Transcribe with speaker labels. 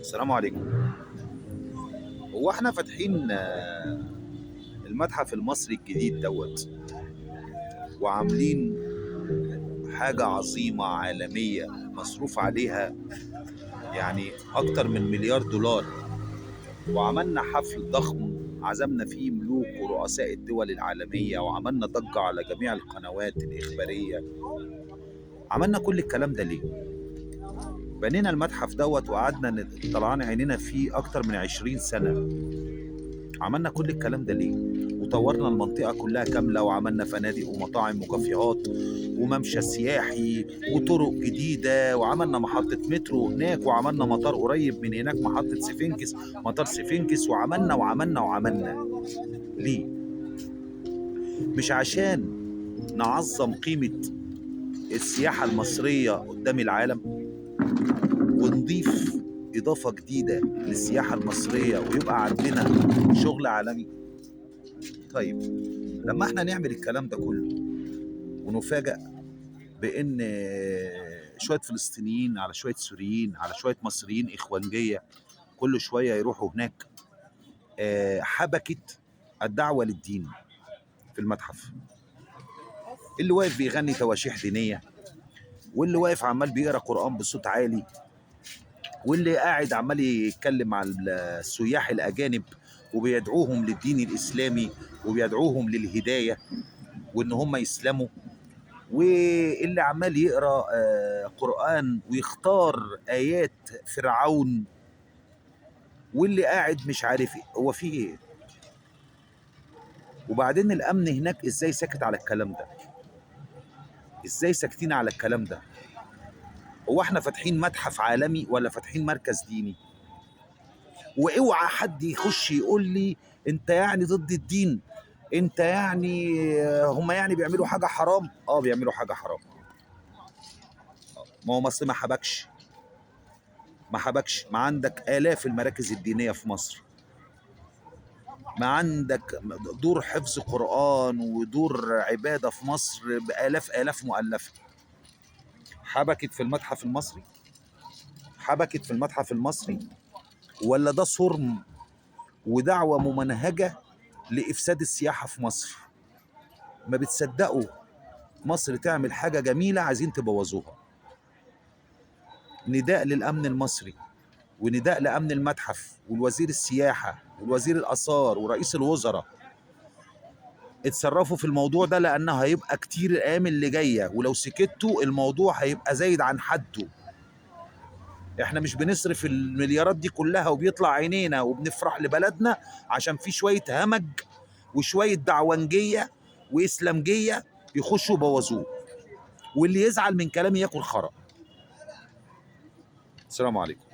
Speaker 1: السلام عليكم. هو احنا فاتحين المتحف المصري الجديد دوت، وعاملين حاجة عظيمة عالمية مصروف عليها يعني أكتر من $1 مليار، وعملنا حفل ضخم عزمنا فيه ملوك ورؤساء الدول العالمية، وعملنا ضجة على جميع القنوات الإخبارية. عملنا كل الكلام ده ليه؟ بنينا المتحف دوت وقعدنا طلعنا عينينا فيه أكتر من 20 سنة. عملنا كل الكلام ده ليه؟ وطورنا المنطقة كلها كاملة، وعملنا فنادق ومطاعم وكافيهات وممشى سياحي وطرق جديدة، وعملنا محطة مترو هناك، وعملنا مطار قريب من هناك، محطة سفنكس، مطار سفنكس، وعملنا وعملنا وعملنا. ليه؟ مش عشان نعظم قيمة السياحة المصرية قدام العالم ونضيف إضافة جديدة للسياحة المصرية ويبقى عندنا شغل عالمي. طيب لما احنا نعمل الكلام ده كله ونفاجأ بأن شوية فلسطينيين على شوية سوريين على شوية مصريين إخوانجية كل شوية يروحوا هناك، حبكت الدعوة للدين في المتحف. اللي واقف بيغني تواشيح دينية، واللي واقف عمال بيقرأ قرآن بصوت عالي، واللي قاعد عمال يتكلم مع السياح الأجانب وبيدعوهم للدين الإسلامي وبيدعوهم للهداية وإن هم يسلموا، واللي عمال يقرأ قرآن ويختار آيات فرعون، واللي قاعد مش عارف إيه هو في إيه. وبعدين الأمن هناك إزاي ساكت على الكلام ده؟ إزاي ساكتين على الكلام ده؟ هو احنا فاتحين متحف عالمي ولا فاتحين مركز ديني؟ واوعى حد يخش يقول لي انت يعني ضد الدين، انت يعني هم يعني بيعملوا حاجة حرام. بيعملوا حاجة حرام. ما هو مصر ما حبكش، ما حبكش. ما عندك آلاف المراكز الدينية في مصر، ما عندك دور حفظ قرآن ودور عبادة في مصر بآلاف آلاف مؤلفة. حبكت في المتحف المصري؟ حبكت في المتحف المصري؟ ولا ده صرم ودعوة ممنهجة لإفساد السياحة في مصر؟ ما بتصدقوا مصر تعمل حاجة جميلة عايزين تبوظوها. نداء للأمن المصري، ونداء لأمن المتحف، والوزير السياحة والوزير الآثار ورئيس الوزراء، اتصرفوا في الموضوع ده لأنه هيبقى كتير الأيام اللي جاية، ولو سكتوا الموضوع هيبقى زايد عن حده. احنا مش بنصرف المليارات دي كلها وبيطلع عينينا وبنفرح لبلدنا عشان في شوية همج وشوية دعوانجية وإسلامجية يخشوا يبوظوه، واللي يزعل من كلامي ياكل خرا. السلام عليكم.